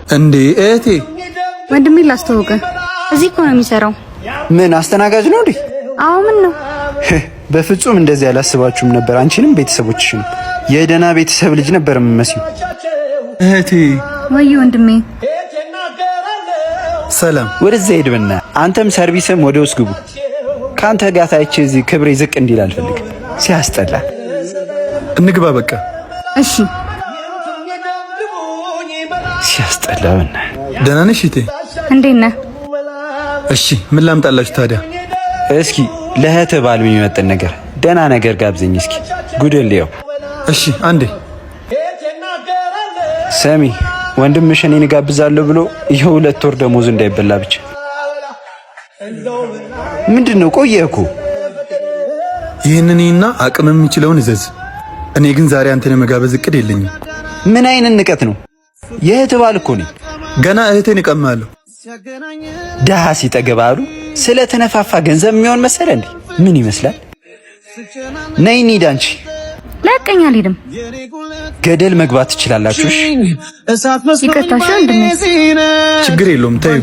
እንዴ እህቴ፣ ወንድሜ ላስተዋውቅ፣ እዚህ እኮ ነው የሚሰራው። ምን አስተናጋጅ ነው እንዴ? አዎ፣ ምን ነው? በፍጹም እንደዚህ አላስባችሁም ነበር። አንቺንም ቤተሰቦችሽንም የደህና ቤተሰብ ልጅ ነበር የምመስዩ። እህቴ። ወይ ወንድሜ። ሰላም። ወደዛ ሂድ በእናትህ። አንተም ሰርቪስም ወደ ውስጥ ግቡ። ከአንተ ጋር ታይቼ እዚህ ክብሬ ዝቅ እንዲል አልፈልግም። ሲያስጠላ። እንግባ በቃ። እሺ። ሲያስጠላ በእናትህ። ደህና ነሽ እህቴ? እንዴት ነህ? እሺ፣ ምን ላምጣላችሁ ታዲያ? እስኪ ለእህትህ ባል የሚመጥን ነገር፣ ደህና ነገር ጋብዘኝ እስኪ። ጉድል ልየው። እሺ፣ አንዴ። ሰሚ፣ ወንድምሽ እኔን እጋብዛለሁ ብሎ የ2 ወር ደሞዝ እንዳይበላ ብቻ። ምንድን ነው፣ ቆየህ እኮ። ይህንን እና አቅም የሚችለውን እዘዝ። እኔ ግን ዛሬ አንተን የመጋበዝ እቅድ የለኝም። ምን አይነት ንቀት ነው? የእህትህ ባል እኮ ነኝ። ገና እህቴን እቀማለሁ። ድሃ ሲጠግብ አሉ። ስለ ተነፋፋ ገንዘብ የሚሆን መሰለ እንዴ? ምን ይመስላል? ነይ እንሂድ። አንቺ። ለቀኝ፣ አልሄድም። ገደል መግባት ትችላላችሁ። እሺ? ይቅርታ እሺ ወንድሜ። ችግር የለውም፣ ተይው።